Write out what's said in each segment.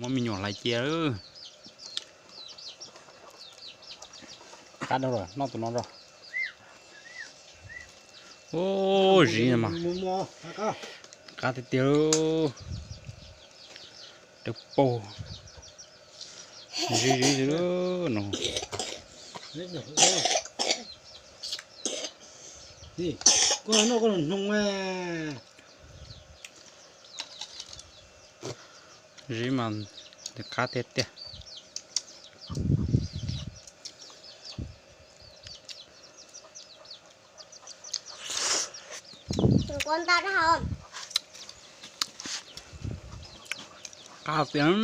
Muab me nyuam hlais cia lawm. Qab dhau lawm, noj tus no tso. Ub, ziv mas. Qab tiag tiag. Dawb paug. Ziv ziv no. Ziv mas qab tiag tiag. Qab tiag.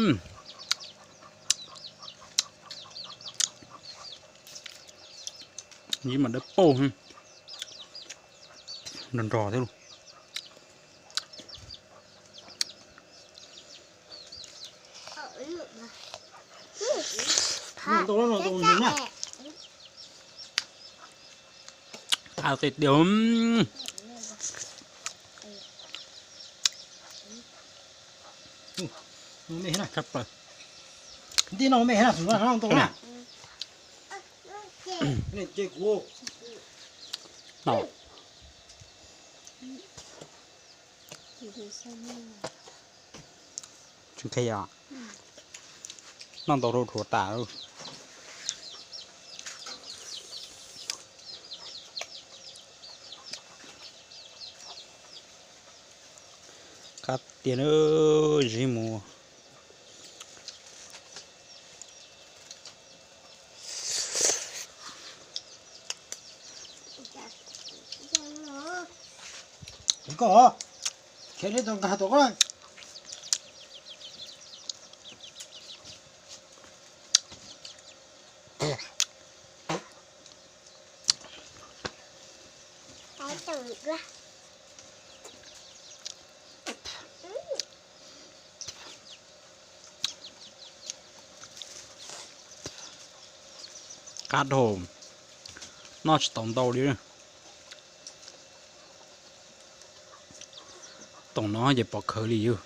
Ziv mas dawb paug, nrog nrog thiab lauj. Qab tiag tiag. Tshaj plaws. Nti no me na, tus no ntau na. Tsis khe os. Noj ntau rau dhuav tas. Qab tiag na, ziv mus. Koj, khe li tau nkag tau koj. Qab dhau, noj tsis tau ntau li. Toom no ces pov khawv li yog.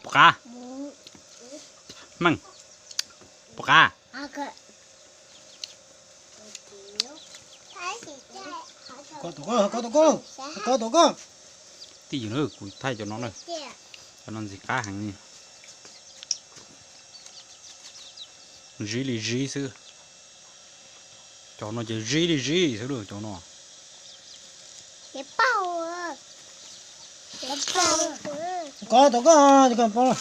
Puas qab? Meej, puas qab? Koj tus koj, koj tus koj, koj tus koj. Tij yus na, kuv thaij cov no na. Cov no ntxim qab heev li. Ziv li ziv xwb. Cov no ces ziv li ziv xwb lauj cov no. Koj tus koj, koj tus koj.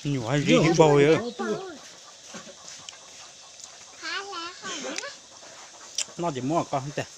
Nyuam ziv heev npaug li. Noj ces muab koj tiag.